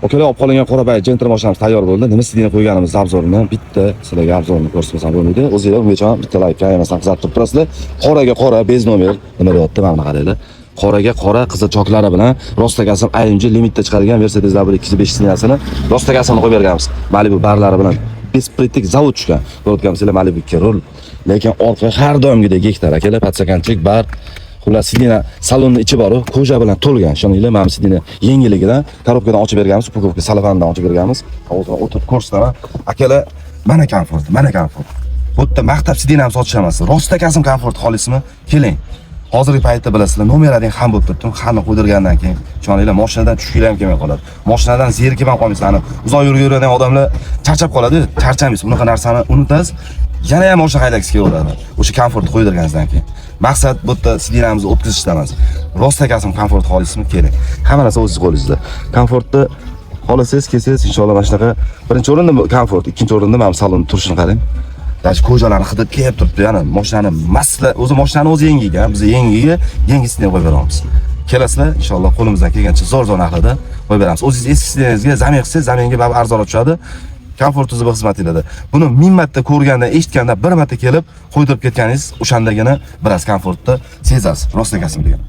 Okalar, olib qolingan qorabay Gentra mashinamiz tayyor bo'ldi. Nima сиденье qo'yganimiz обзор ini bitta sizlarga обзор ini ko'rsatmasam bo'lmaydi. O'zinglar ungacha bitta layk aymasdan kuzatib turib turasizlar. Qoraga qora без номер nima deyapti, mana buni qaranglar. Qoraga qora qizil choklari bilan rostakasini AMG limitda chiqargan Mercedes W205 сиденья sini rostakasini qo'yib berganmiz. Malibu barlari bilan беспритык zavod tushgan. Ko'rayotgansizlar, Malibu 2 rul. Lekin orqa har doimgidek gektar akalar, подстаканчик bar. Xullas, сиденье salonni ichi boru, кожа bilan to'lgan. Ishoninglar, mana bu сиденье yengilligidan коробка dan ochib berganmiz, упаковка salafandan ochib berganmiz. Hozir o'tirib ko'rsataman. Akalar, mana komfort, mana komfort. Bu yerda maqtab сиденье ham sotish emas. Rostakasm komfort xohlaysizmi? Keling. Hozirgi paytda bilasizlar, номер один ham bo'lib turibdi. Hamma qo'ydirgandan keyin, ishoninglar, mashinadan tushginglar ham kelmay qoladi. Mashinadan zerikib ham qolmaysiz. Ani uzoq yo'lga yuradigan odamlar charchab qoladi. Charchamaysiz. Bunaqa narsani unutasiz. Yana ham mashina haydagisi kelaveradi. O'sha komfortni qo'ydirganingizdan keyin. Maqsad bu yerda сиденье mizni o'tkazishda emas. Rostakasm komfort xohlaysizmi? Keling. Hamma narsa o'zingiz qo'lingizda. Komfortni xohlasangiz, kelsangiz, inshaalloh mana shunaqa birinchi o'rinda komfort, ikkinchi o'rinda mana bu salon turishini qarang. Даже кожа larni hidi kelib turibdi. Ya'ni mashinani masla, o'zi mashinani o'zi yangiga, biz yangiga yangisini qo'yib beramiz. Kelasizlar, inshaalloh qo'limizdan kelgancha zo'r-zo'r narxlarda qo'yib beramiz. O'zingiz eski сиденье ngizga замен qilsangiz, замен ga baribir arzonroq tushadi. Komfort tuzib xizmat etadi. Buni ming marta ko'rganda, eshitganda bir marta kelib qo'ydirib ketganingiz o'shandagina biroz komfortni sezasiz. Rostakasm degan.